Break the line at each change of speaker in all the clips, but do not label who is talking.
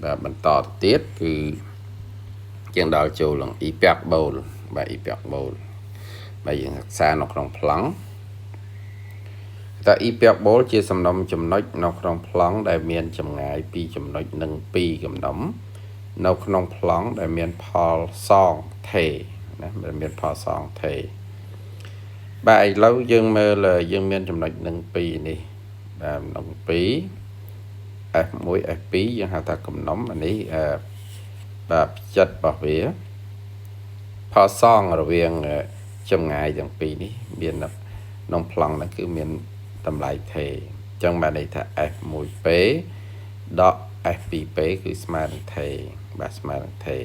បាទបន្តទៅទៀតគឺយើងដល់ចូលនឹង hyperbole បាទ hyperbole បាទយើងសិក្សានៅក្នុងប្លង់តើ hyperbole ជាសំណុំចំណុចនៅក្នុងប្លង់ដែលមានចម្ងាយពីចំណុចនឹង2កំណុំនៅក្នុងប្លង់ដែលមានផលសងថេណាដែលមានផលសងថេបាទឥឡូវយើងមើលយើងមានចំណុចនឹង2នេះបាទនឹង2 F1 F2 យើងហៅថាកំណុំអានេះបាទផ្ចិតរបស់វាផលសងរវាងចម្ងាយទាំងពីរនេះមានក្នុងប្លង់ហ្នឹងគឺមានតម្លៃថេអញ្ចឹងបានន័យថា F1P ដក F2P គឺស្មើនឹងថេបាទស្មើនឹងថេ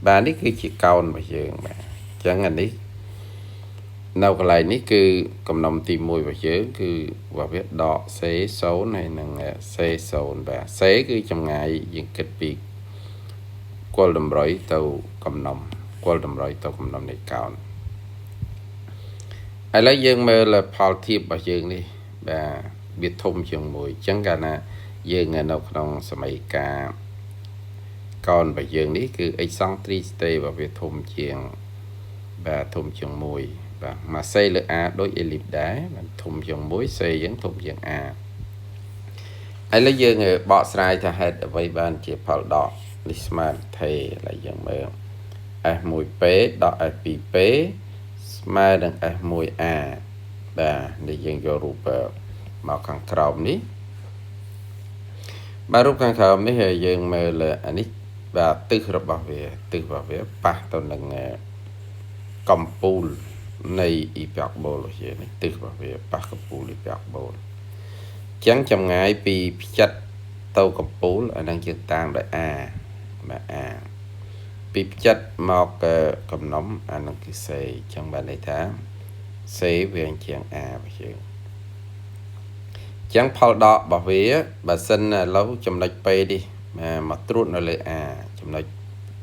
បាទនេះគឺជាកោណរបស់យើងបាទអញ្ចឹងអានេះនៅកន្លែងនេះគឺកំណុំទី1របស់យើងគឺរបស់វាដក C 0ហើយនិង C 0បាទ C គឺចម្ងាយយើងគិតពីគល់តម្រុយទៅកំណុំគល់តម្រុយទៅកំណុំនៃកោណឥឡូវយើងមើលផលធៀបរបស់យើងនេះបាទវាធំជាងមួយអញ្ចឹងកាលណាយើងនៅក្នុងសម័យកាលកោណរបស់យើងនេះគឺ excentricité របស់វាធំជាងបាទធំជាង1បាទមក C លើ A ដូច ellipse ដែរបាទធំជាង1 C យើងធំជាង A ឥឡូវយើងបកស្រាយថាហេតុអ្វីបានជាផលដកនេះស្មើថេឥឡូវយើងមើល S1P ដក S2P ស្មើនឹង S1A បាទនេះយើងយករូបមកខាងក្រោមនេះបាទរូបខាងក្រោមនេះយើងមើលអានេះបាទទិសរបស់វាទិសរបស់វាប៉ះទៅនឹងកំពូលនៃ hyperbole ជានេះទិសរបស់វាប៉ះកំពូល hyperbole ចឹងចម្ងាយពីផ្ចិតទៅកំពូលអានឹងយើងតាំងដោយ A បាទ A ពីផ្ចិតមកកំណុំអានឹងគឺ C អញ្ចឹងបានន័យថា C វាជាង A របស់យើងអញ្ចឹងផលដករបស់វាបើសិនឥឡូវចំណុច P នេះមកត្រួតនៅលើ A ចំណុច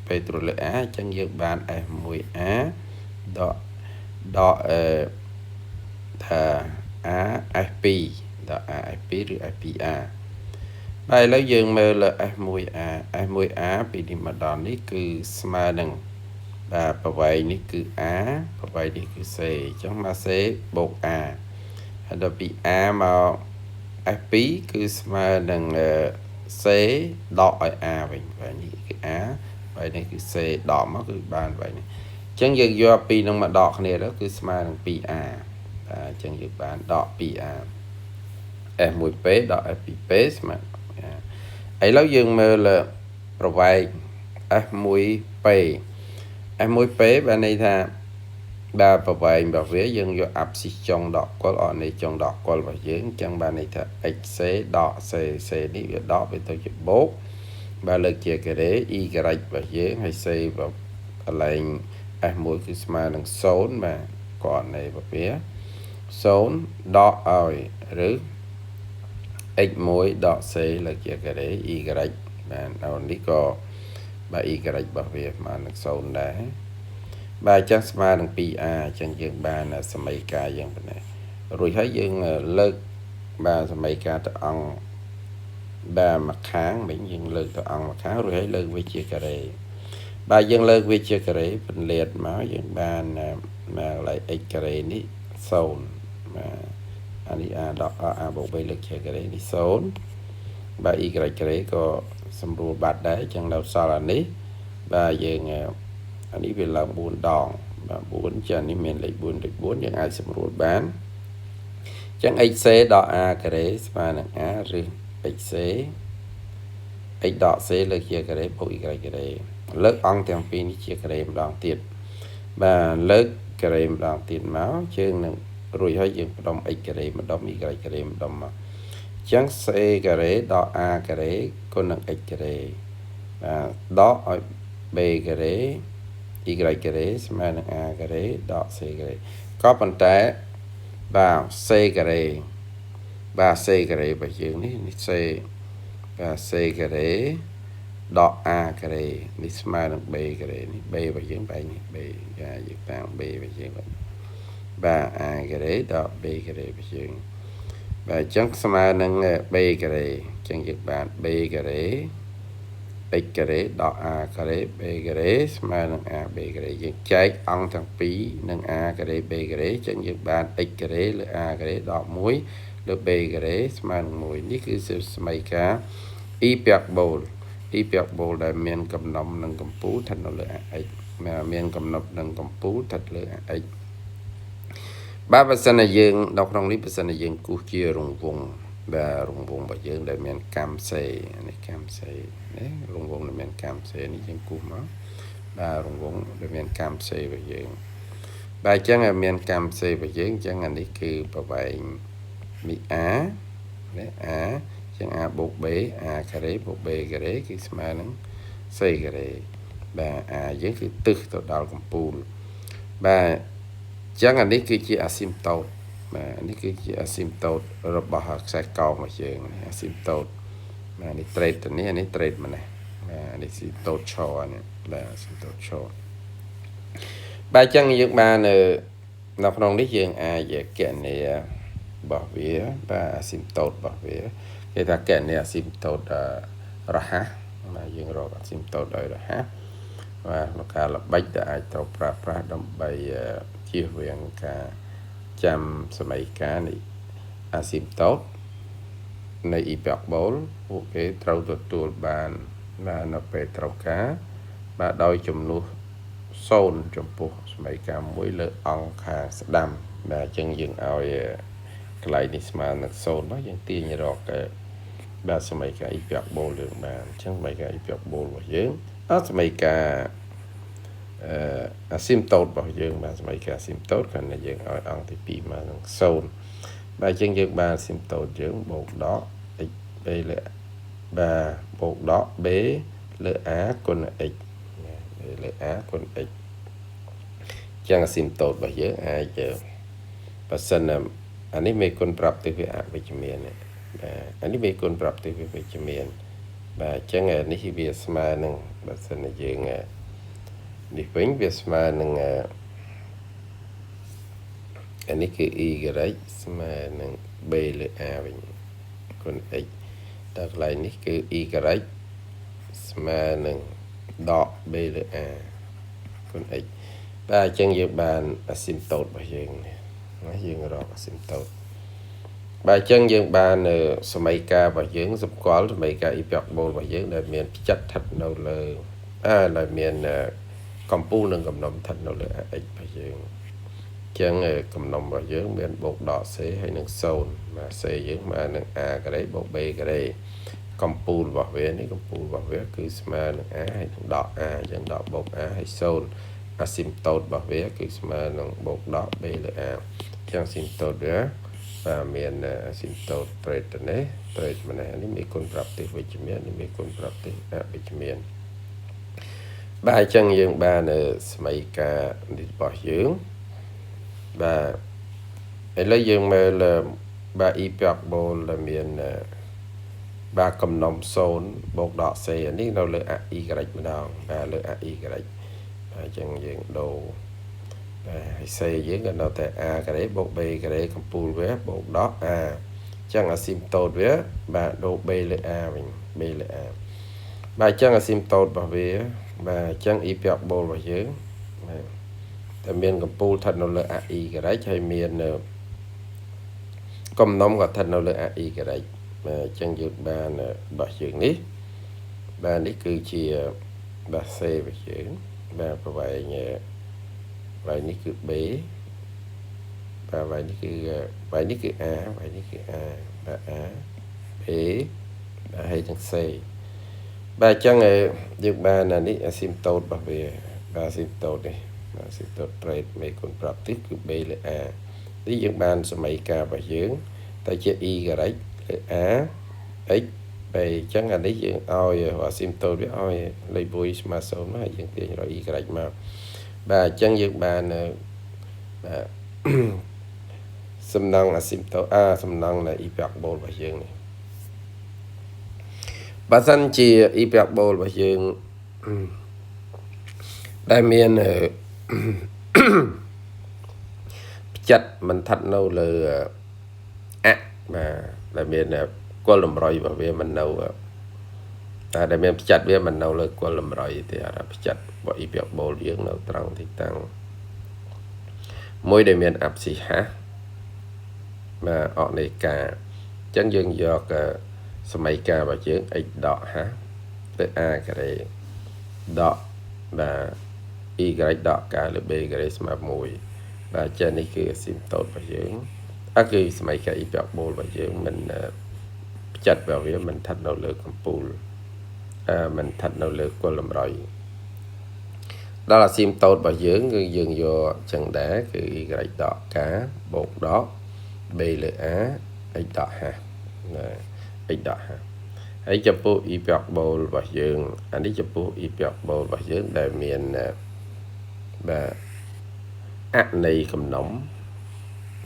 P ត្រួតលើ A អញ្ចឹងយើងបាន S1A ដកដកអឺថា A S2 ដក A S2 ឬ S2A បាទឥឡូវយើងមើលលើ S1A S1A ពីនេះមកដល់នេះគឺស្មើនឹងបាទប្រវែងនេះគឺ A ប្រវែងនេះគឺ C អញ្ចឹងមក C បូក A ហើយដល់ពី A មក S2 គឺស្មើនឹង C ដកឲ្យ A វិញបាទនេះគឺ A ហើយនេះគឺ C ដកមកគឺបានបែបនេះអញ្ចឹងយើងយកពីរនឹងមកដកគ្នាទៅគឺស្មើនឹង 2A បាទអញ្ចឹងយើងបានដក 2A S1P ដក S2P ស្មើឥឡូវយើងមើលប្រវែង S1P S1P បានន័យថាបាទប្រវែងរបស់វាយើងយក abscisse ចុងដកគល់អនេះចុងដកគល់របស់យើងអញ្ចឹងបានន័យថា xc ដក c c នេះវាដកវាទៅជាបូកបាទលើកជាការ៉េ y របស់យើងហើយ c កន្លែង S1 គឺស្មើនឹង0បាទកណនៃរបស់វា0ដកឲ្យឬ x1 ដក c លើកជាការ៉េ y បាទដល់នេះក៏បាទ y របស់វាស្មើនឹង0ដែរបាទអញ្ចឹងស្មើនឹង 2a អញ្ចឹងយើងបានសមីការយើងប៉ុណ្ណេះរួចហើយយើងលើកបាទសមីការទៅអង្គបាទមួយខាងវិញយើងលើកទៅអង្គមួយខាងរួចហើយលើកវាជាការ៉េបាទយើងលើកវាជាការ៉េពន្លាតមកយើងបានមកកន្លែង x ការ៉េនេះ0បាទអានេះ a ដក a បូក b លើកជាការ៉េនេះ0បាទ y ការ៉េក៏សម្រួលបាត់ដែរអញ្ចឹងនៅសល់អានេះបាទយើងអានេះវាឡើង4ដងបាទ4ចានេះមានលេខ4លេខ4យើងអាចសម្រួលបានអញ្ចឹង xc ដក a ការ៉េស្មើនឹង a ឬ xc x ដក c លើកជាការ៉េបូក y ការ៉េលើកអង្គទាំងពីរនេះជាការ៉េម្ដងទៀតបាទលើកការ៉េម្ដងទៀតមកជើងនឹងរួចហើយយើងផ្ដុំ x ការ៉េម្ដុំ y ការ៉េម្ដុំមកអញ្ចឹង c ការ៉េដក a ការ៉េគុណនឹង x ការ៉េបាទដកឲ្យ b ការ៉េ y ការ៉េស្មើនឹង a ការ៉េដក c ការ៉េក៏ប៉ុន្តែបាទ c ការ៉េបាទ c ការ៉េរបស់យើងនេះនេះ c បាទ c ការ៉េដក a ការ៉េនេះស្មើនឹង b ការ៉េនេះ b របស់យើងបែរនេះ b យ៉ាយើងតាំង b របស់យើងបាទ a ការ៉េដក b ការ៉េរបស់យើងបាទអញ្ចឹងស្មើនឹង b ការ៉េអញ្ចឹងយើងបាន b ការ៉េ x ការ៉េដក a ការ៉េ b ការ៉េស្មើនឹង a b ការ៉េយើងចែកអង្គទាំងពីរនឹង a ការ៉េ b ការ៉េអញ្ចឹងយើងបាន x ការ៉េលើ a ការ៉េដក1លើ b ការ៉េស្មើនឹង1នេះគឺសមីការ hyperbole hyperbole ដែលមានកំណុំនិងកម្ពូលស្ថិតនៅលើ x មានកំណត់និងកម្ពូលស្ថិតលើ x បាទបើសិនជាយើងនៅក្នុងនេះបើសិនជាយើងគូសជារង្វង់បាទរង្វង់របស់យើងដែលមានកាំ C នេះកាំ C នេះរង្វង់ដែលមានកាំ C នេះយើងគូសមកបាទរង្វង់ដែលមានកាំ C របស់យើងបាទអញ្ចឹងឲ្យមានកាំ C របស់យើងអញ្ចឹងអានេះគឺប្រវែងមី A នេះ A អញ្ចឹង A បូក B A ការ៉េបូក B ការ៉េគឺស្មើនឹង C ការ៉េបាទ A យើងគឺទិសទៅដល់កំពូលបាទអញ្ចឹងអានេះគឺជា asymptote បាទនេះគឺជា asymptote របស់ខ្សែកោងរបស់យើងនេះ asymptote បាទនេះ trait ទៅនេះអានេះ trait មកនេះបាទនេះ asymptote ឈរនេះបាទ asymptote ឈរបាទអញ្ចឹងយើងបាននៅក្នុងនេះយើងអាចគណនារបស់វាបាទ asymptote របស់វាគេថាគណនា asymptote រហ័សបាទយើងរក asymptote ដោយរហ័សបាទក្នុងការល្បិចដែលអាចត្រូវប្រើប្រាស់ដើម្បីជៀសវាងការចាំសមីការនៃ asymptote នៃ hyperbole ពួកគេត្រូវទទួលបានបាទនៅពេលត្រូវការបាទដោយចំនួន0ចំពោះសមីការមួយលើអង្គខាងស្ដាំបាទអញ្ចឹងយើងឲ្យកន្លែងនេះស្មើនឹង0មកយើងទាញរកបាទសមីការ hyperbole យើងបានអញ្ចឹងសមីការ hyperbole របស់យើងអត់សមីការអឺ asymptote របស់យើងបាទសមីការ asymptote គ្រាន់តែយើងឲ្យអង្គទី2មកនឹង0បាទអញ្ចឹងយើងបាន asymptote យើងបូកដក x b លើបាទបូកដក b លើ a គុណ x b លើ a គុណ x ចឹង asymptote របស់យើងអាចបើសិនអានេះមេគុណប្រាប់ទិសវាអវិជ្ជមានបាទអានេះមេគុណប្រាប់ទិសវាវិជ្ជមានបាទអញ្ចឹងនេះវាស្មើនឹងបើសិនជាយើងនេះវិញវាស្មើនឹងអានេះគឺ y ស្មើនឹង b លើ a វិញគុណ x តើកន្លែងនេះគឺ y ស្មើនឹងដក b លើ a គុណ x បាទអញ្ចឹងយើងបាន asymptote របស់យើងណាយើងរក asymptote បាទអញ្ចឹងយើងបានសមីការរបស់យើងសម្គាល់សមីការ hyperbole របស់យើងដែលមានផ្ចិតស្ថិតនៅលើអើដែលមានកម្ពូលនិងកំណុំស្ថិតនៅលើ x របស់យើងអញ្ចឹងកំណុំរបស់យើងមានបូកដក c ហើយនឹង0បាទ c យើងមកនឹង a ការ៉េបូក b ការ៉េកម្ពូលរបស់វានេះកម្ពូលរបស់វាគឺស្មើនឹង a ហើយនឹងដក a អញ្ចឹងដកបូក a ហើយ0 asymptote របស់វាគឺស្មើនឹងបូកដក b លើ a អញ្ចឹង asymptote វាបាទមាន asymptote ទ្រេតទៅនេះទ្រេតម្នេះនេះមានគុណប្រាប់ទិសវិជ្ជមាននេះមានគុណប្រាប់ទិសអវិជ្ជមានបាទអញ្ចឹងយើងបានសមីការនេះរបស់យើងបាទឥឡូវយើងមើលបាទ hyperbole ដែលមានបាទកំណុំ0បូកដក c នេះនៅលើ y ម្ដងបាទលើ y បាទអញ្ចឹងយើងដូរបាទហើយ c យើងក៏នៅតែ a ការ៉េបូក b ការ៉េកម្ពូលវាបូកដក a អញ្ចឹង asymptote វាបាទដូរ b លើ a វិញ b លើ a បាទអញ្ចឹង asymptote របស់វាបាទអញ្ចឹង hyperbole របស់យើងបាទតែមានកម្ពូលស្ថិតនៅលើ y ហើយមានកំណុំក៏ស្ថិតនៅលើ y បាទអញ្ចឹងយើងបានរបស់យើងនេះបាទនេះគឺជាបាទ c របស់យើងបាទប្រវែងវែងនេះគឺ b បាទវែងនេះគឺវែងនេះគឺ a វែងនេះគឺ a បាទ a b បាទហើយទាំង c បាទអញ្ចឹងយើងបានអានេះ asymptote របស់វាបាទ asymptote នេះបាទ asymptote ទ្រេតមេគុណប្រាប់ទិសគឺ b លើ a នេះយើងបានសមីការរបស់យើងតែជា y លើ a x b អញ្ចឹងអានេះយើងឲ្យ asymptote វាឲ្យលេខ1ស្មើ0មកហើយយើងទាញរក y មកបាទអញ្ចឹងយើងបានបាទសំណង់ asymptote អាសំណង់នៃ hyperbole របស់យើងនេះបើសិនជា hyperbole របស់យើងដែលមានផ្ចិតមិនស្ថិតនៅលើអបាទដែលមានគល់តម្រុយរបស់វាមិននៅ តែដែលមានផ្ចិតវាមិននៅលើគល់តម្រុយទេអាផ្ចិតរបស់អ៊ីពាបូលយើងនៅត្រង់ទីតាំងមួយដែលមានអាប់ស៊ីហាបាទអនេកាអញ្ចឹងយើងយកសមីការរបស់យើង x ដក h ទៅ a ការ៉េដកបាទ y ដក k លើ b ការ៉េស្មើ1បាទចានេះគឺអាស៊ីមតូតរបស់យើងអើគឺសមីការអ៊ីពាបូលរបស់យើងមិនផ្ចិតរបស់វាមិនស្ថិតនៅលើកំពូលអឺមិនស្ថិតនៅលើគល់តម្រុយដល់អាស៊ីមតូតរបស់យើងគឺយើងយកចឹងដែរគឺ y ដក k បូកដក b លើ a x ដក h ណា x ដក h ហើយចំពោះ អ៊ីពាបូលរបស់យើងអានេះចំពោះ អ៊ីពាបូលរបស់យើងដែលមានបាទអនៃកំណុំ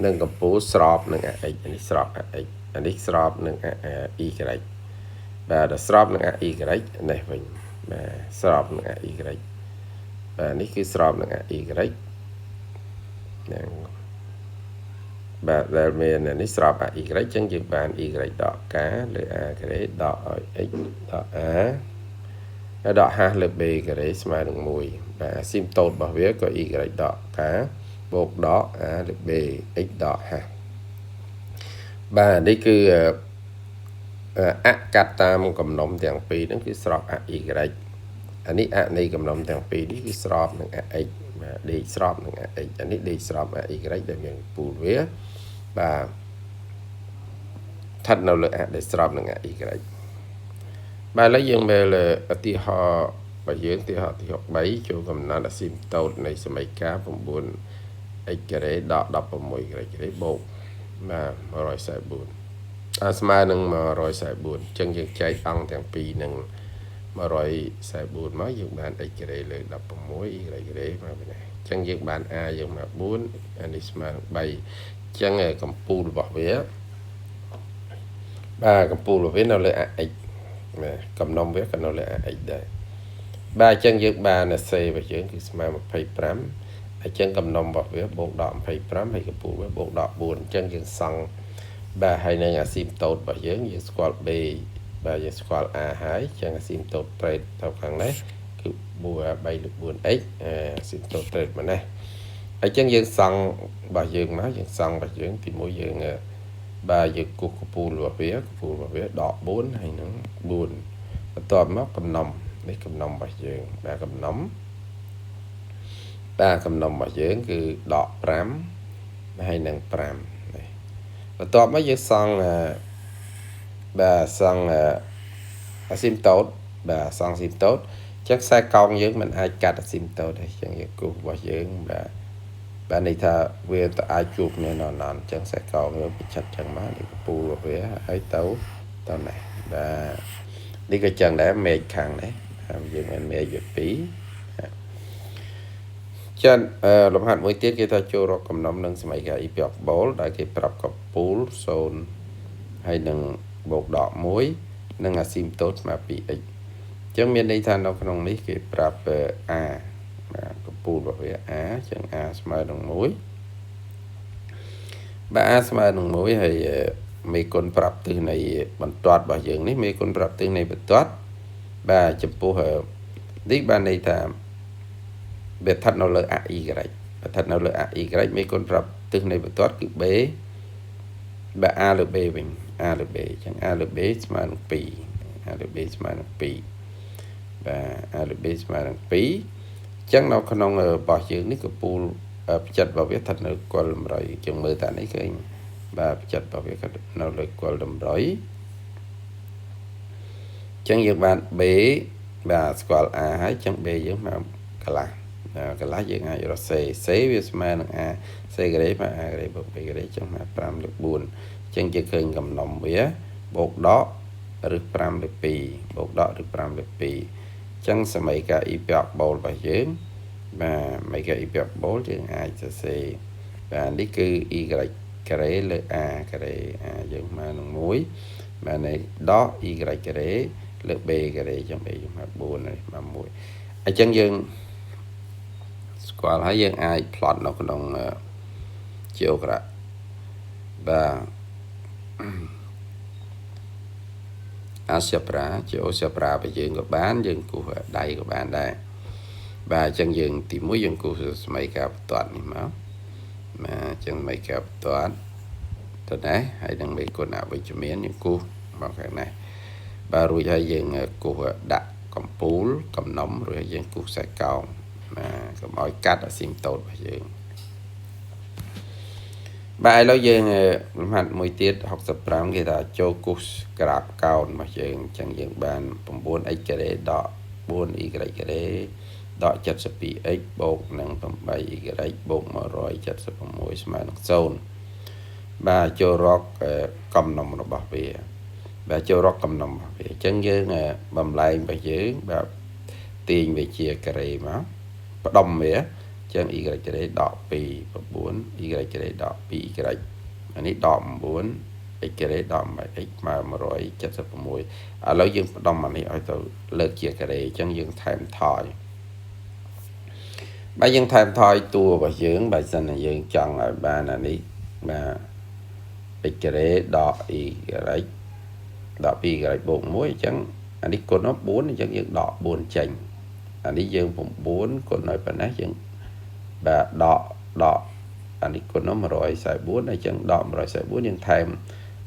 និងកម្ពូលស្របនឹង x នេះស្រប x អានេះស្របនឹង y បាទដល់ស្របនឹង y នេះវិញបាទស្របនឹង y បាទនេះគឺស្របនឹង y ហ្នឹងបាទដែលមាននេះស្រប y អញ្ចឹងយើងបាន y ដក k លើ a ការ៉េដកឲ្យ x ដក a ហើយដក h លើ b ការ៉េស្មើនឹង1បាទអាស៊ីមតូតរបស់វាក៏ y ដក k បូកដក a លើ b x ដក h បាទនេះគឺអកាត់តាមកំណុំទាំងពីរហ្នឹងគឺស្របអ y អានេះអនៃកំណុំទាំងពីរនេះគឺស្របនឹងអ x បាទដេកស្របនឹងអ x អានេះដេកស្របអ y ដែលមានពូលវាបាទស្ថិតនៅលើអដែលស្របនឹងអ y បាទឥឡូវយើងមើលឧទាហរណ៍របស់យើងឧទាហរណ៍ទី63ចូលកំណត់អាស៊ីមតូតនៃសមីការ9 x ការ៉េដក16 y ការ៉េបូកបាទ144អាស្មើនឹង144អញ្ចឹងយើងចែកអង្គទាំងពីរនឹង144មកយើងបាន x ការ៉េលើ16 y ការ៉េមកវិញអញ្ចឹងយើងបាន a យើងមក4អានេះស្មើនឹង3អញ្ចឹងកម្ពូលរបស់វាបាទកម្ពូលរបស់វានៅលើ ax បាទកំណុំវាក៏នៅលើ ax ដែរបាទអញ្ចឹងយើងបាន c របស់យើងគឺស្មើ25អញ្ចឹងកំណុំរបស់វាបូកដល់25ហើយកម្ពូលវាបូកដល់4អញ្ចឹងយើងសង់បាទហើយនឹងអាស៊ីមតូតរបស់យើងយើងស្គាល់ b បាទយើងស្គាល់ a ហើយអញ្ចឹងអាស៊ីមតូតត្រេតទៅខាងនេះគឺ4 3លើ 4x អាស៊ីមតូតត្រេតមកនេះអញ្ចឹងយើងសង់របស់យើងមកយើងសង់របស់យើងទីមួយយើងបាទយើងគូសកពូលរបស់វាកពូលរបស់វាដក4ហើយនឹង4បន្ទាប់មកកំណុំនេះកំណុំរបស់យើងបាទកំណុំបាទកំណុំរបស់យើងគឺដក5ហើយនឹង5នេះបន្ទាប់មកយើងសង់បាទសង់អាស៊ីមតូតបាទសង់អាស៊ីមតូតអញ្ចឹងខ្សែកោងយើងមិនអាចកាត់អាស៊ីមតូតទេអញ្ចឹងយើងគូសរបស់យើងបាទបាទន័យថាវាទៅអាចជួបគ្នានៅណនអញ្ចឹងខ្សែកោងយើងពិចិត្រចឹងមកនេះកពូលរបស់វាហើយទៅទៅនេះបាទនេះក៏ចឹងដែរមេឃខាងនេះយើងមានមេឃវា2ចឹងលំហាត់មួយទៀតគេថាចូលរកកំណុំនឹងសមីការអ៊ីពាបូលដែលគេប្រាប់កពូល0ហើយនឹងបូកដក1និងអាស៊ីមតូតស្មើ 2x អញ្ចឹងមានន័យថានៅក្នុងនេះគេប្រាប់ a បាទកពូលរបស់វា a អញ្ចឹង a ស្មើនឹង1បាទ a ស្មើនឹង1ហើយមេគុណប្រាប់ទិសនៃបន្ទាត់របស់យើងនេះមេគុណប្រាប់ទិសនៃបន្ទាត់បាទចំពោះនេះបានន័យថាវាស្ថិតនៅលើ a y ស្ថិតនៅលើ a y មេគុណប្រាប់ទិសនៃបន្ទាត់គឺ b បាទ a លើ b វិញ a លើ b អញ្ចឹង a លើ b ស្មើនឹង2 a លើ b ស្មើនឹង2បាទ a លើ b ស្មើនឹង2អញ្ចឹងនៅក្នុងរបស់យើងនេះកពូលផ្ចិតរបស់វាស្ថិតនៅគល់តម្រុយអញ្ចឹងមើលតានេះឃើញបាទផ្ចិតរបស់វាក៏នៅលើគល់តម្រុយអញ្ចឹងយើងបាន b បាទស្គាល់ a ហើយអញ្ចឹង b យើងមកកន្លះកន្លះយើងអាចរក c c វាស្មើនឹង a c ការ៉េមក a ការ៉េបូក b ការ៉េអញ្ចឹងមក5លើ4អញ្ចឹងយើងឃើញកំណុំវាបូកដកឬ5លើ2បូកដកឬ5លើ2អញ្ចឹងសមីការអ៊ីពាបូលរបស់យើងបាទសមីការអ៊ីពាបូលយើងអាចសរសេរបាទនេះគឺ y ការ៉េលើ a ការ៉េ a យើងមកនឹង1បាទនេះដក y ការ៉េលើ b ការ៉េអញ្ចឹង b យើងមក4នេះមក1អញ្ចឹងយើងស្គាល់ហើយយើងអាច plot នៅក្នុង GeoGebra បាទ អាសប្រាជាអូសប្រារបស់យើងក៏បានយើងគូសដៃក៏បានដែរបាទអញ្ចឹងយើងទី1យើងគូសសមីការបន្ទាត់នេះមកបាទអញ្ចឹងសមីការបន្ទាត់ទៅនេះហើយនឹងមេគុណអវិជ្ជមានយើងគូសមកខាងនេះបាទរួចហើយយើងគូសដាក់កំពូលកំណុំរួចហើយយើងគូសខ្សែកោងបាទកុំឲ្យកាត់អាស៊ីមតូតរបស់យើងបាទឥឡូវយើងលំហាត់មួយទៀត65គេថាចូលគូសក្រាបកោណរបស់យើងអញ្ចឹងយើងបាន 9x ការ៉េដក 4y ការ៉េដក 72x បូកនឹង 8y បូក176ស្មើនឹង0បាទចូលរកកំណុំរបស់វាបាទចូលរកកំណុំរបស់វាអញ្ចឹងយើងបំលែងរបស់យើងបាទទាញវាជាការ៉េមកផ្ដុំវាចឹង y ការ៉េដក2 9 y ការ៉េដក 2y អានេះដក9 x ការ៉េដក 8x ស្មើ176ឥឡូវយើងផ្ដុំអានេះឲ្យទៅលើកជាការ៉េអញ្ចឹងយើងថែមថយបាទយើងថែមថយតួរបស់យើងបើសិនជាយើងចង់ឲ្យបានអានេះបាទ x ការ៉េដក y ដក 2y បូក1អញ្ចឹងអានេះគុណ4អញ្ចឹងយើងដក4ចេញអានេះយើង9គុណឲ្យប៉ុណ្ណេះយើងបាទដកដកអានេះគុណ144អញ្ចឹងដក144យើងថែម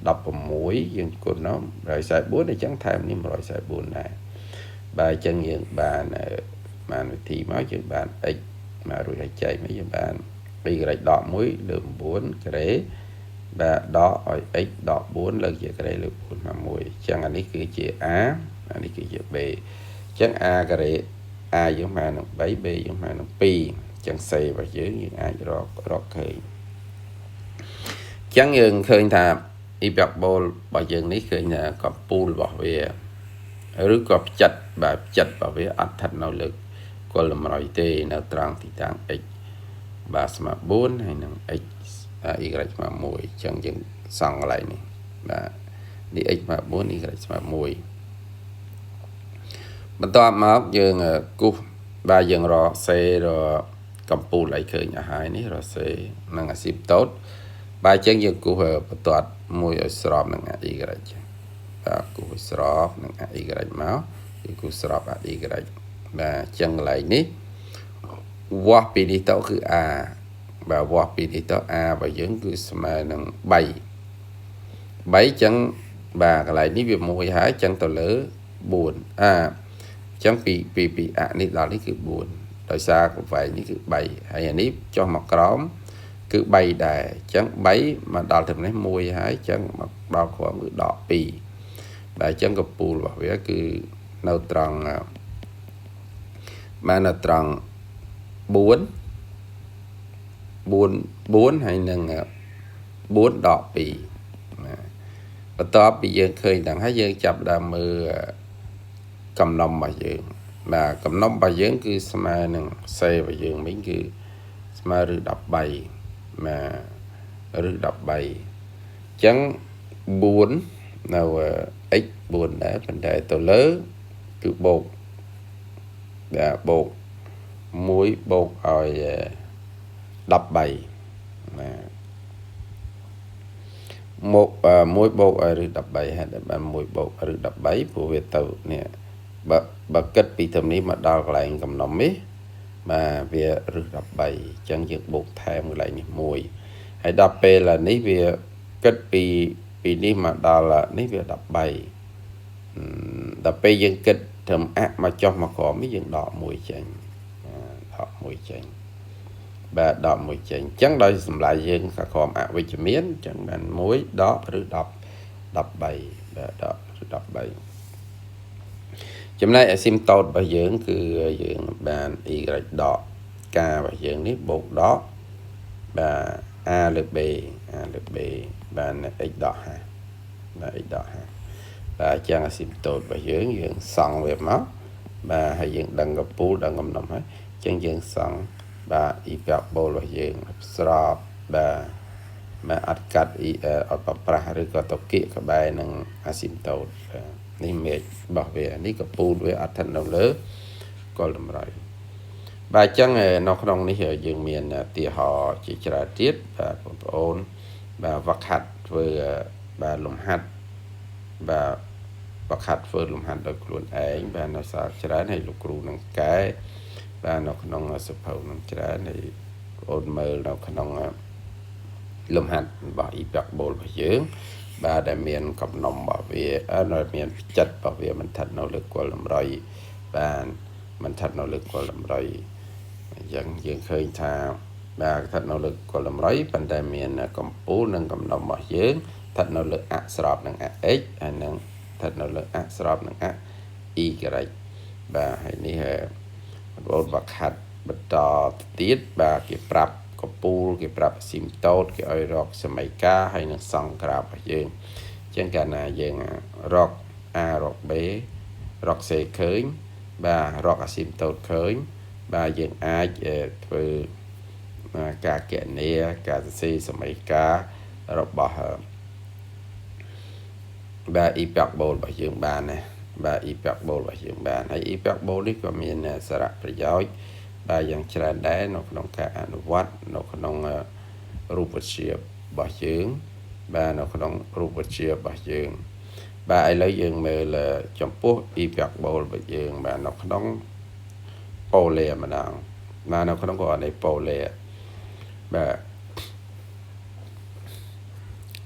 16យើងគុណ144អញ្ចឹងថែមនេះ144ដែរបាទអញ្ចឹងយើងបានបានវិធីមកយើងបាន x មករួចហើយចែកមកយើងបាន y ដក1លើ9ការ៉េបាទដកឲ្យ x ដក4លើកជាការ៉េលើ4មក1អញ្ចឹងអានេះគឺជា a អានេះគឺជា b អញ្ចឹង a ការ៉េ a យើងមកនឹង3 b យើងមកនឹង2ចឹង C របស់យើងយើងអាចរកឃើញចឹងយើងឃើញថាអ៊ីបែបូលរបស់យើងនេះឃើញថាកំពូលរបស់វាឬក៏ផ្ចិតបាទផ្ចិតរបស់វាអត់ស្ថិតនៅលើគល់តម្រុយទេនៅត្រង់ទីតាំង x បាទស្មើ4ហើយនឹង x y ស្មើ1ចឹងយើងសង់កន្លែងនេះបាទនេះ x ស្មើ4 y ស្មើ1បន្ទាប់មកយើងគូសបាទយើងរក C រកកំពូលឲ្យឃើញឲ្យហើយនេះរក C និងអាស៊ីមតូតបាទអញ្ចឹងយើងគូសបន្ទាត់មួយឲ្យស្របនឹង y បាទគូសឲ្យស្របនឹង y មកគឺគូសស្រប y បាទអញ្ចឹងកន្លែងនេះវាស់ពីនេះទៅគឺ a បាទវាស់ពីនេះទៅ a របស់យើងគឺស្មើនឹង3 3អញ្ចឹងបាទកន្លែងនេះវា1ហើយអញ្ចឹងទៅលើ4អាអញ្ចឹងពីពីពីអនេះដល់នេះគឺ4ដោយសារកវែងនេះគឺ3ហើយអានេះចុះមកក្រោមគឺ3ដែរអញ្ចឹង3មកដល់ត្រឹមនេះ1ហើយអញ្ចឹងមកដល់ក្រោមគឺដក2បាទអញ្ចឹងកំពូលរបស់វាគឺនៅត្រង់បាននៅត្រង់4 4 4ហើយនឹង4ដក2បាទបន្ទាប់ពីយើងឃើញទាំងហើយយើងចាប់ដើមមើលកំណុំរបស់យើងបាទកំណុំរបស់យើងគឺស្មើនឹង C របស់យើងវិញគឺស្មើឬ13បាទឬ13អញ្ចឹង4នៅ x 4ដែរប៉ុន្តែទៅលើគឺបូកបាទបូក1បូកឲ្យ13បាទមក1បូកឲ្យឬ13ហេតុបាន1បូកឬ13ព្រោះវាទៅនេះបើបើគិតពីត្រឹមនេះមកដល់កន្លែងកំណុំនេះបាទវារឹស13អញ្ចឹងយើងបូកថែមកន្លែងនេះ1ហើយដល់ពេលនេះវាគិតពីពីនេះមកដល់នេះវា13ដល់ពេលយើងគិតត្រឹមអមកចុះមកក្រោមនេះយើងដក1ចេញដក1ចេញបាទដក1ចេញអញ្ចឹងដោយសម្លាយយើងខាងក្រោមអវិជ្ជមានអញ្ចឹងបាន1ដកឬ10 13បាទដកឬ13ចំណែកអាស៊ីមតូតរបស់យើងគឺយើងបាន y ដក k របស់យើងនេះបូកដកបាទ a លើ b a លើ b បាន x ដក h បាទ x ដក h បាទអញ្ចឹងអាស៊ីមតូតរបស់យើងយើងសង់វាមកបាទហើយយើងដឹងកំពូលដឹងកំណុំហើយអញ្ចឹងយើងសង់បាទអ៊ីបែបូលរបស់យើងស្របបាទបាទអត់កាត់អ៊ីអត់ប្រប្រាស់ឬក៏ទៅគៀកក្បែរនឹងអាស៊ីមតូតបាទនេះមេឃរបស់វានេះកពូលវាអត់ស្ថិតនៅលើគល់តម្រុយបាទអញ្ចឹងនៅក្នុងនេះយើងមានឧទាហរណ៍ជាច្រើនទៀតបាទបងប្អូនបាទវឹកហាត់ធ្វើបាទលំហាត់បាទ បខាត់ធ្វើលំហាត់ដោយខ្លួនឯងបាទនៅសាលច្រើនហើយលោកគ្រូនឹងកែបាទនៅក្នុងសភៅនឹងច្រើនហើយបងអូនមើលនៅក្នុងលំហាត់របស់អ៊ីប៉ាក់បូលរបស់យើងបាទដែលមានកំណុំរបស់វាដែលមានផ្ចិតរបស់វាមិនស្ថិតនៅលើគល់តម្រុយបាទមិនស្ថិតនៅលើគល់តម្រុយអញ្ចឹងយើងឃើញថាបាទស្ថិតនៅលើគល់តម្រុយប៉ុន្តែមានកម្ពូលនិងកំណុំរបស់យើងស្ថិតនៅលើអស្របនឹងអ x ហើយនឹងស្ថិតនៅលើអស្របនឹងអ y បាទហើយនេះបងប្អូនបើខាត់បន្តទៀតបាទគេប្រាប់កពូលគេប្រាប់ស៊ីមតូតគេឲ្យរកសមីការហើយនឹងសង្ក្រាបរបស់យើងអញ្ចឹងកាលណាយើងរក A រក B រក C ឃើញបាទរកអាស៊ីមតូតឃើញបាទយើងអាចធ្វើការគណនាការសរសេរសមីការរបស់បាទអ៊ីប៉ាក់បូលរបស់យើងបានណាបាទអ៊ីប៉ាក់បូលរបស់យើងបានហើយអ៊ីប៉ាក់បូលនេះក៏មានសារៈប្រយោជន៍បាទយ៉ាងច្រើនដែរនៅក្នុងការអនុវត្តនៅក្នុងរូបវិទ្យារបស់យើងបាទនៅក្នុងរូបវិទ្យារបស់យើងបាទឥឡូវយើងមើលចំពោះអ៊ីប៉ាក់បូលរបស់យើងបាទនៅក្នុងប៉ូលេម្ដងបាទនៅក្នុងករណីប៉ូលេបាទ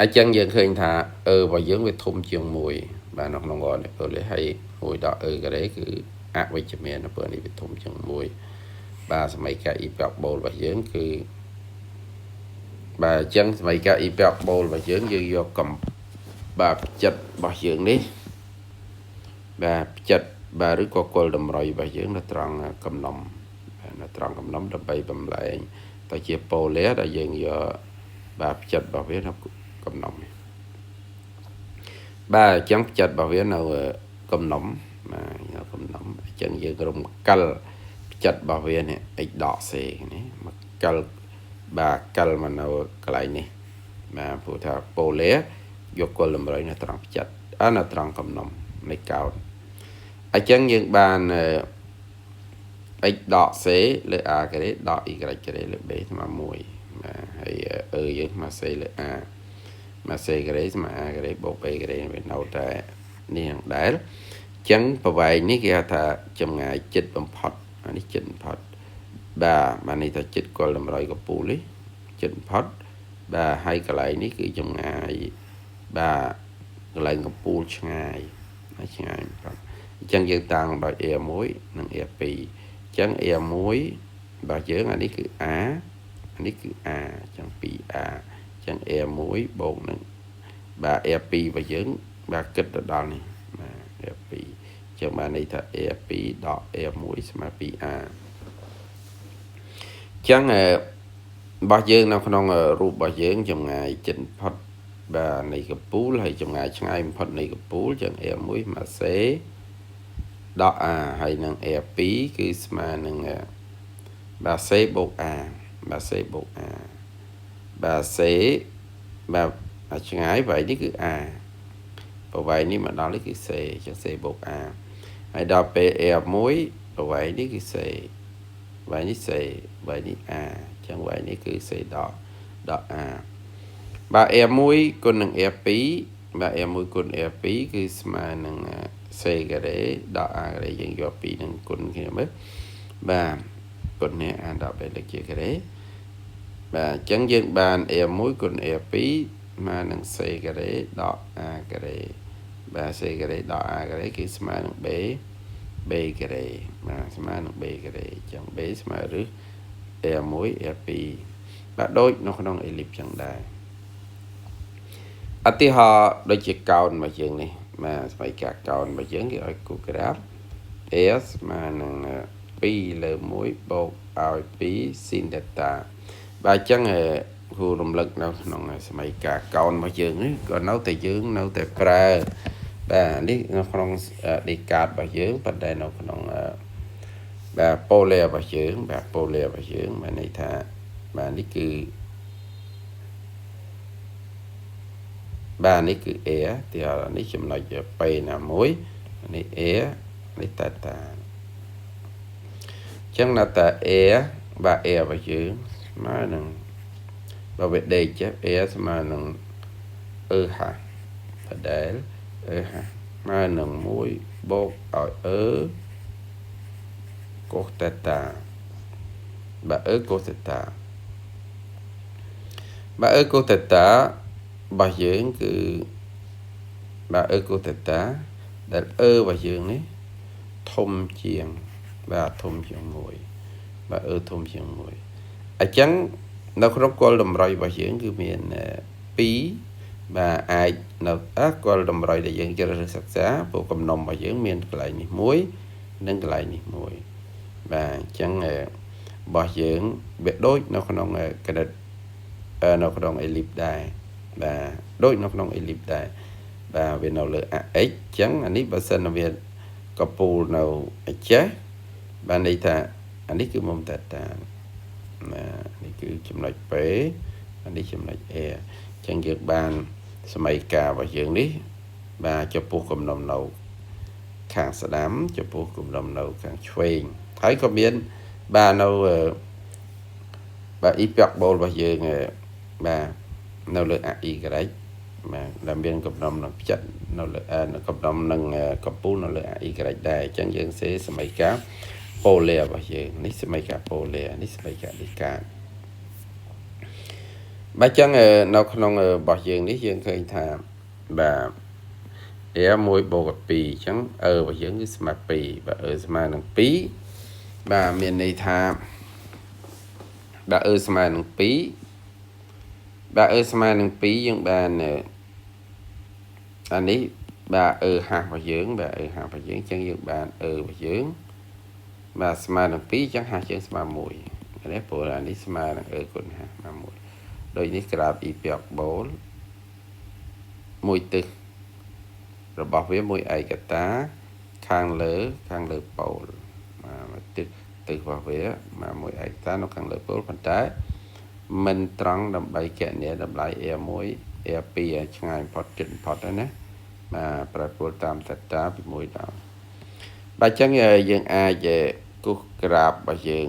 អញ្ចឹងយើងឃើញថាអឺរបស់យើងវាធំជាង1បាទនៅក្នុងករណីប៉ូលេហើយ1ដល់អឺការ៉េគឺអវិជ្ជមាននៅពេលនេះវាធំជាង1បាទសមីការអ៊ីប៉ាក់បូលរបស់យើងគឺបាទអញ្ចឹងសមីការអ៊ីប៉ាក់បូលរបស់យើងយើងយកកំបាទផ្ចិតរបស់យើងនេះបាទផ្ចិតបាទឬក៏គល់តម្រុយរបស់យើងនៅត្រង់កំណុំបាទនៅត្រង់កំណុំដើម្បីបំលែងទៅជាប៉ូលែដែលយើងយកបាទផ្ចិតរបស់វានៅកំណុំបាទអញ្ចឹងផ្ចិតរបស់វានៅកំណុំបាទនៅកំណុំអញ្ចឹងយើងរំកិលផ្ចិតរបស់វានេះ x ដក c នេះមកកិលបាទកិលមកនៅកន្លែងនេះបាទព្រោះថាប៉ូលែយកគល់តម្រុយនៅត្រង់ផ្ចិតអនៅត្រង់កំណុំនៃកោណអញ្ចឹងយើងបាន x ដក c លើ a ការ៉េដក y ការ៉េលើ b ស្មើ1បាទហើយអឺយើងស្មើ c លើ a មក c ការ៉េស្មើ a ការ៉េបូក b ការ៉េវានៅតែនេះនឹងដែរអញ្ចឹងប្រវែងនេះគេហៅថាចម្ងាយចិត្តបំផុតអានេះចិត្តបំផុតបាទបាននេះថាចិត្តគល់តម្រុយកពូលនេះចិត្តបំផុតបាទហើយកន្លែងនេះគឺចម្ងាយបាទកន្លែងកំពូលឆ្ងាយឆ្ងាយបំផុតអញ្ចឹងយើងតាំងដោយ A1 និង A2 អញ្ចឹង A1 របស់យើងអានេះគឺ A អានេះគឺ A អញ្ចឹង 2A អញ្ចឹង A1 បូកនឹងបាទ A2 របស់យើងបាទគិតទៅដល់នេះបាទ A2 អញ្ចឹងបានន័យថា A2 ដក A1 ស្មើ 2A អញ្ចឹងរបស់យើងនៅក្នុងរូបរបស់យើងចម្ងាយចិត្តផុតបាទនៃកពូលហើយចម្ងាយឆ្ងាយបំផុតនៃកពូលចឹង A1 មក C ដក A ហើយនឹង A2 គឺស្មើនឹងបាទ C បូក A បាទ C បូក A បាទ C បាទឆ្ងាយប្រវែងនេះគឺ A ប្រវែងនេះមកដល់នេះគឺ C អញ្ចឹង C បូក A ហើយដល់ពេល A1 ប្រវែងនេះគឺ C ប្រវែងនេះ C ប្រវែងនេះ A អញ្ចឹងប្រវែងនេះគឺ C ដកដក A បាទ A1 គុណនឹង A2 បាទ A1 គុណ A2 គឺស្មើនឹង C ការ៉េដក A ការ៉េយើងយកពីរនឹងគុណគ្នាមើលបាទគុណនេះ A ដក B លើកជាការ៉េបាទអញ្ចឹងយើងបាន A1 គុណ A2 ស្មើនឹង C ការ៉េដក A ការ៉េបាទ C ការ៉េដក A ការ៉េគឺស្មើនឹង B B ការ៉េបាទស្មើនឹង B ការ៉េអញ្ចឹង B ស្មើឬ A1 A2 បាទដូចនៅក្នុងអេលីបចឹងដែរឧទាហរណ៍ដូចជាកោណរបស់យើងនេះបាទស្វ័យការកោណរបស់យើងគេឲ្យគូក្រាប A ស្មើនឹង2លើ1បូកឲ្យ2ស៊ីនដេតាបាទអញ្ចឹងគ្រូរំលឹកនៅក្នុងសម័យកាលកោណរបស់យើងនេះក៏នៅតែយើងនៅតែប្រើបាទនេះនៅក្នុងដេកាតរបស់យើងប៉ុន្តែនៅក្នុងបាទប៉ូលេរបស់យើងបាទប៉ូលេរបស់យើងបានន័យថាបាទនេះគឺបាទនេះគឺ A ទីនេះចំណុច P ណាមួយនេះ A នេះតាតាអញ្ចឹងនៅតែ A បាទ A របស់យើងស្មើនឹងបើវាដេកចេះ A ស្មើនឹង EH បដែល EH ស្មើនឹង1បូកឲ្យ e cos theta បាទ e cos theta បាទ e cos theta របស់យើងគឺបាទ e cos theta ដែល e របស់យើងនេះធំជាងបាទធំជាង1បាទ e ធំជាង1អញ្ចឹងនៅក្នុងគោលតម្រុយរបស់យើងគឺមាន2បាទអាចនៅគោលតម្រុយដែលយើងជ្រើសរើសសិក្សាព្រោះកំណុំរបស់យើងមានកន្លែងនេះមួយនិងកន្លែងនេះមួយបាទអញ្ចឹងរបស់យើងវាដូចនៅក្នុងគណិតនៅក្នុង ellipse ដែរបាទដូចនៅក្នុង ellipse ដែរបាទវានៅលើ ax អញ្ចឹងអានេះបើសិនវាកពូលនៅចេះបាទន័យថាអានេះគឺមុំ theta ណានេះគឺចំណុច P អានេះចំណុច A អញ្ចឹងយើងបានសមីការរបស់យើងនេះបាទចំពោះគំនុំនៅខាងស្ដាំចំពោះគំនុំនៅខាងឆ្វេងហើយក៏មានបាទនៅបាទ hyperbole របស់យើងបាទនៅលើ AY បាទដែលមានកំណុំនឹងផ្ចិតនៅលើកំណុំនឹងកំពូលនៅលើ AY ដែរអញ្ចឹងយើងសេសមីការ polaire របស់យើងនេះសមីការ polaire នេះសមីការឌីកាតបាទអញ្ចឹងនៅក្នុងរបស់យើងនេះយើងឃើញថាបាទ R 1បូក2អញ្ចឹង E របស់យើងគឺស្មើ2បាទ E ស្មើនឹង2បាទមានន័យថាបាទ E ស្មើនឹង2បាទ E ស្មើនឹង2យើងបានអានេះបាទ E ហាស់របស់យើងបាទ E ហាស់របស់យើងអញ្ចឹងយើងបាន E របស់យើងបាទស្មើនឹង2អញ្ចឹងហាស់យើងស្មើ1នេះព្រោះអានេះស្មើនឹង E គុណហាស់ស្មើ1ដូចនេះក្រាប hyperbole មួយទិសរបស់វាមួយឯកតាខាងលើខាងលើ pôle បាទទិសទិសរបស់វាមកមួយឯកតានៅខាងលើ pôle ប៉ុន្តែមិនត្រង់ដើម្បីកណនាតម្លៃ R1 R2 ឲ្យឆ្ងាយផុតជិតផុតហើយណាបាទប្រែប្រួលតាម theta ពី1ដល់បាទអញ្ចឹងយើងអាចគូសក្រាបរបស់យើង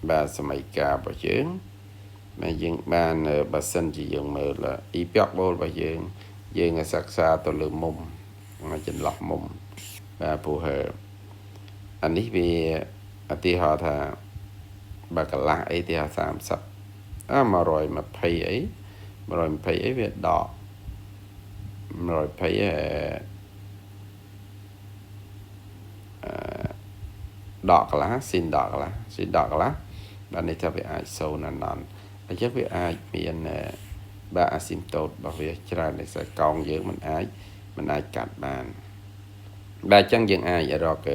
បាទសមីការរបស់យើងបាទយើងបានបើសិនជាយើងមើល hyperbole របស់យើងយើងសិក្សាទៅលើមុំចន្លោះមុំបាទព្រោះអានេះវាឧទាហរណ៍ថាបើកន្លះអីទី30អា120អី120អីវាដក120អឺដកកន្លះ sin ដកកន្លះ sin ដកកន្លះបាទនេះថាវាអាចសូន្យណានអញ្ចឹងវាអាចមានបាទ asymptote របស់វាច្រើនដោយសារកោងយើងមិនអាចមិនអាចកាត់បានបាទអញ្ចឹងយើងអាចរក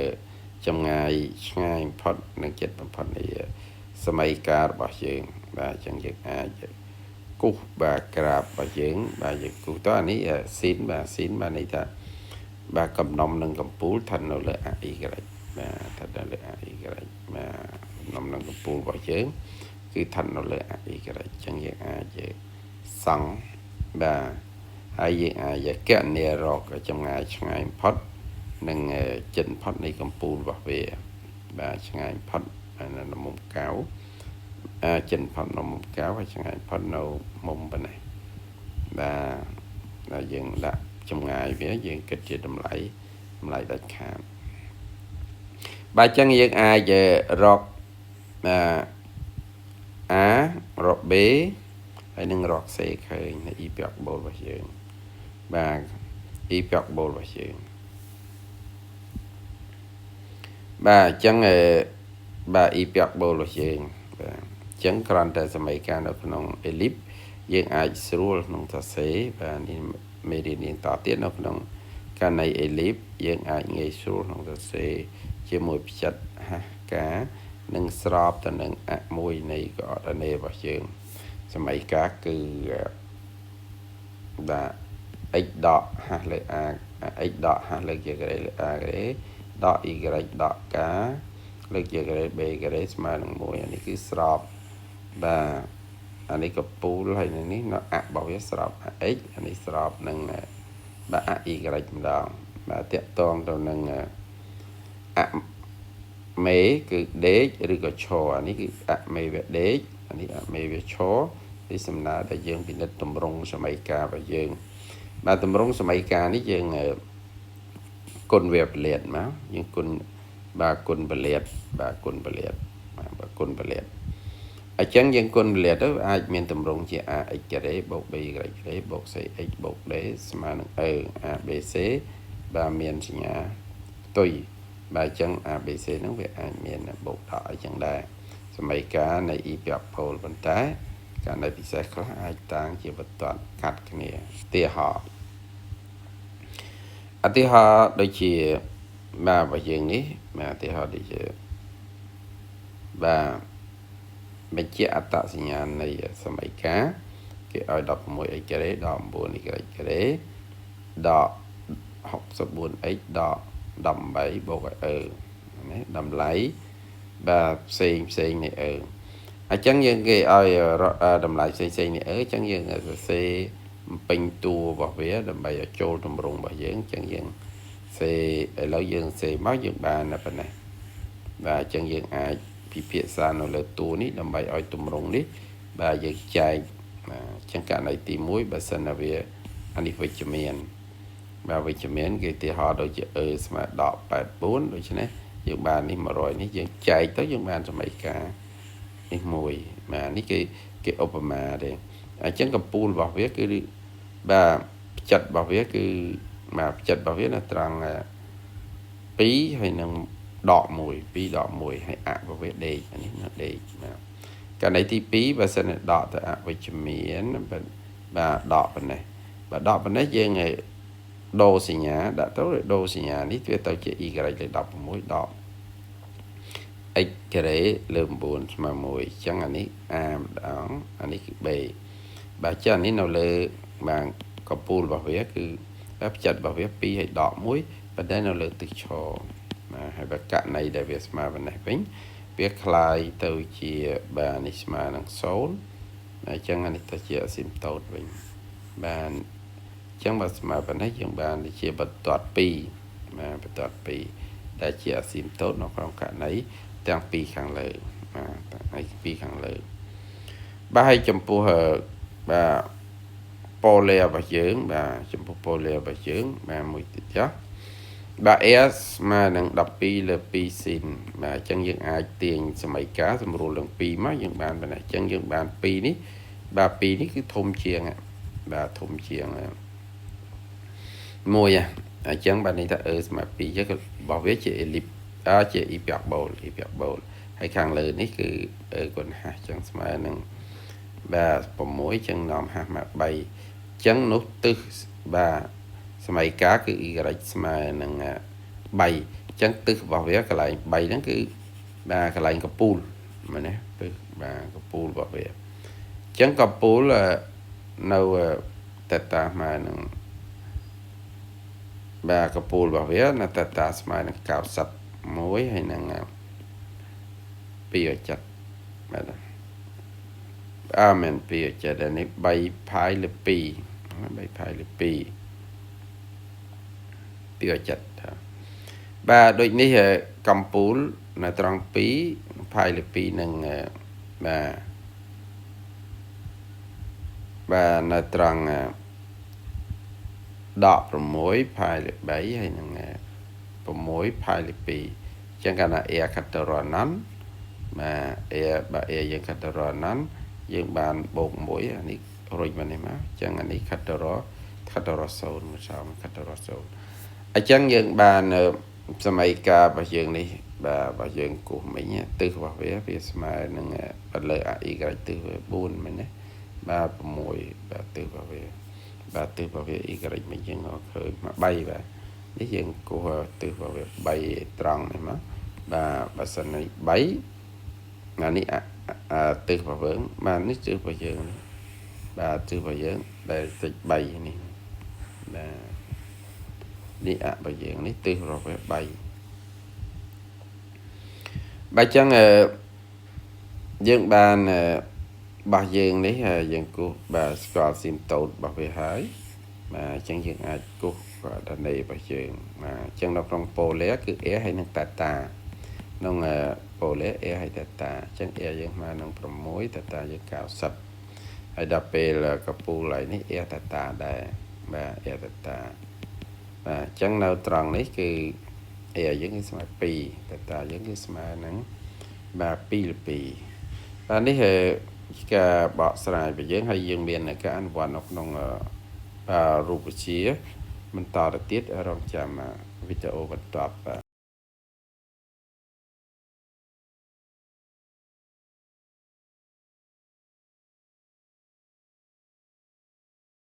ចម្ងាយឆ្ងាយបំផុតនិងចិត្តបំផុតនៃសម័យកាលរបស់យើងបាទអញ្ចឹងយើងអាចគូសបាទក្រាបរបស់យើងបាទយើងគូសតអានេះ sin បាទ sin បាទន័យថាបាទកំណុំនឹងកំពូលស្ថិតនៅលើ AY បាទស្ថិតនៅលើ AY បាទកំណុំនឹងកំពូលរបស់យើងគឺស្ថិតនៅលើ AY អញ្ចឹងយើងអាចសង់បាទហើយយើងអាចកណនារកចម្ងាយឆ្ងាយបំផុតនិងចិនផុតនៃកំពូលរបស់វាបាទឆ្ងាយផុតនៅមុំកៅចិនផុតនៅមុំកៅហើយឆ្ងាយផុតនៅមុំប៉ុណ្ណេះបាទដែលយើងដាក់ចម្ងាយវាយើងគិតជាតម្លៃតម្លៃដាច់ខាតបាទអញ្ចឹងយើងអាចរក A រក B ហើយនឹងរក C ឃើញនៅ hyperbole របស់យើងបាទ hyperbole របស់យើងបាទអញ្ចឹងបាទ hyperbole របស់យើងបាទអញ្ចឹងគ្រាន់តែសមីការនៅក្នុង ellipse យើងអាចស្រួលក្នុងសរសេរបាទនេះមេរៀននេះតទៀតនៅក្នុងករណី ellipse យើងអាចងាយស្រួលក្នុងសរសេរជាមួយផ្ចិតហាស់ការនិងស្របទៅនឹងអមួយនៃកអដនេរបស់យើងសមីការគឺបាទ x ដកហាស់លើ a x ដកហាស់លើជាការ៉េលើ a ការ៉េដក y ដក k លើកជាការ៉េ b ការ៉េស្មើនឹង1អានេះគឺស្របបាទអានេះកពូលហើយនេះនៅអរបស់វាស្រប x អានេះស្របនឹងបាទអ y ម្ដងបាទតាក់តងទៅនឹងអមេគឺដេកឬក៏ឈរអានេះគឺអមេវាដេកអានេះអមេវាឈរនេះសំដៅដែលយើងពិនិត្យតម្រង់សម័យកាលរបស់យើងបាទតម្រង់សម័យកាលនេះយើង គុណវាពលាតមកយើងគុណបាទគុណពលាតបាទគុណពលាតបាទគុណពលាតអញ្ចឹងយើងគុណពលាតទៅអាចមានទម្រង់ជា ax ការ៉េបូក by ការ៉េបូក cx បូក d ស្មើនឹង e a b c បាទមានសញ្ញាផ្ទុយបាទអញ្ចឹង a b c ហ្នឹងវាអាចមានបូកដកអញ្ចឹងដែរសមីការនៃ អ៊ីពែប៉ូលប៉ុន្តែករណីពិសេសខ្លះអាចតាំងជាបន្ទាត់កាត់គ្នាឧទាហរណ៍ឧទាហរណ៍ដូចជាបាទរបស់យើងនេះបាទឧទាហរណ៍ដូចជាបាទបញ្ជាក់អត្តសញ្ញាណនៃសមីការគេឲ្យ 16x ការ៉េដក 9y ការ៉េដក 64x ដក18បូកឲ្យ e ណាតម្លៃបាទផ្សេងផ្សេងនៃ e អញ្ចឹងយើងគេឲ្យតម្លៃផ្សេងផ្សេងនៃ e អញ្ចឹងយើងសរសេរពេញតួរបស់វាដើម្បីឲ្យចូលទម្រង់របស់យើងអញ្ចឹងយើងសេឥឡូវយើងសេមកយើងបានប៉ុណ្ណេះបាទអញ្ចឹងយើងអាចពិភាក្សានៅលើតួនេះដើម្បីឲ្យទម្រង់នេះបាទយើងចែកបាទអញ្ចឹងករណីទី1បើសិនណាវាអានេះវិជ្ជមានបាទវិជ្ជមានគេឧទាហរណ៍ដូចជា e ស្មើដក84ដូច្នេះយើងបាននេះ100នេះយើងចែកទៅយើងបានសមីការនេះមួយបាទនេះគេគេឧបមាទេអញ្ចឹងកម្ពូលរបស់វាគឺបាទផ្ចិតរបស់វាគឺបាទផ្ចិតរបស់វានៅត្រង់2ហើយនឹងដក1 2ដក1ហើយអរបស់វាដេកអានេះនៅដេកបាទករណីទី2បើសិនដកទៅអវិជ្ជមានបាទដកប៉ុណ្ណេះបាទដកប៉ុណ្ណេះយើងឲ្យដូរសញ្ញាដាក់ទៅដូរសញ្ញានេះវាទៅជា y លើ16ដក x ការ៉េលើ9ស្មើ1អញ្ចឹងអានេះ a ម្ដងអានេះគឺ b បាទចឹងអានេះនៅលើបាទកំពូលរបស់វាគឺផ្ចិតរបស់វា2ហើយដក1ប៉ុន្តែនៅលើទិសឈរបាទហើយបើករណីដែលវាស្មើប៉ុណ្ណេះវិញវាក្លាយទៅជាបាទនេះស្មើនឹង0អញ្ចឹងអានេះទៅជាអាស៊ីមតូតវិញបាទអញ្ចឹងបើស្មើប៉ុណ្ណេះយើងបានជាបន្ទាត់2បាទបន្ទាត់2ដែលជាអាស៊ីមតូតនៅក្នុងករណីទាំងពីរខាងលើបាទទាំងពីរខាងលើបាទហើយចំពោះបាទ polaire របស់យើងបាទចំពោះ polaire របស់យើងបាទមួយទៀតចុះបាទ S ស្មើនឹង12លើ2ស៊ីនបាទអញ្ចឹងយើងអាចទាញសមីការសម្រួលនឹង2មកយើងបានប៉ុណ្ណេះអញ្ចឹងយើងបាន2នេះបាទ2នេះគឺធំជាងបាទធំជាង1អញ្ចឹងបាទនេះថា E ស្មើ2អញ្ចឹងរបស់វាជា ellipse ជា hyperbole hyperbole ហើយខាងលើនេះគឺ E គុណ h អញ្ចឹងស្មើនឹងបាទ6អញ្ចឹងនាំ h មក3អញ្ចឹងនោះទិសបាទសមីការគឺ y ស្មើនឹង3អញ្ចឹងទិសរបស់វាកន្លែង3ហ្នឹងគឺបាទកន្លែងកពូលមែនទេទិសបាទកពូលរបស់វាអញ្ចឹងកពូលនៅតតាស្មើនឹងបាទកពូលរបស់វានៅតតាស្មើនឹង91ហើយនឹង2.7បាទអើមែន2.7នេះ3ផាយលើ2 3ផាយលើ2 2.7បាទដូចនេះកម្ពូលនៅត្រង់2ផាយលើ2នឹងបាទបាទនៅត្រង់ដក6ផាយលើ3ហើយនឹង6ផាយលើ2អញ្ចឹងកាលណា air កាត់ទៅរណាន់បាទ air បាទ air យើងកាត់ទៅរណាន់យើងបានបូក1អានេះរុញមកនេះមកអញ្ចឹងអានេះកាត់ទៅរកាត់ទៅរ0មកសំកាត់ទៅរ0អញ្ចឹងយើងបានសម័យកាលរបស់យើងនេះបាទរបស់យើងគោះមិញទិសរបស់វាវាស្មើនឹងបន្លើ ai ទិសវា4មែនទេបាទ6បាទទិសរបស់វាបាទទិសរបស់វា y មិញយើងឃើញមក3បាទនេះយើងគោះទិសរបស់វា3ត្រង់នេះមកបាទបើសិននេះ3អានេះទិសរបស់យើងបាទនេះទិសរបស់យើងនេះបាទទិសរបស់យើងដែលតិច3នេះបាទនេះអរបស់យើងនេះទិសរបស់វា3បាទអញ្ចឹងយើងបានរបស់យើងនេះយើងគូសបាទស្គាល់ស៊ីមតូតរបស់វាហើយបាទអញ្ចឹងយើងអាចគូសករណីរបស់យើងបាទអញ្ចឹងនៅក្នុង polaire គឺ r ហើយនិង theta ក្នុង polaire r ហើយ theta អញ្ចឹង r យើងស្មើនឹង6 theta យើង90ហើយដល់ពេលកពូលហើយនេះ r theta ដែរបាទ r theta បាទអញ្ចឹងនៅត្រង់នេះគឺ A យើងគឺស្មើ2តេតាយើងគឺស្មើនឹងបាទ2លើ2បាទនេះការបកស្រាយរបស់យើងហើយយើងមានការអនុវត្តនៅក្នុងបាទរូបវិទ្យាបន្តទៅទៀតរងចាំវីដេអូបន្ទាប់បាទ។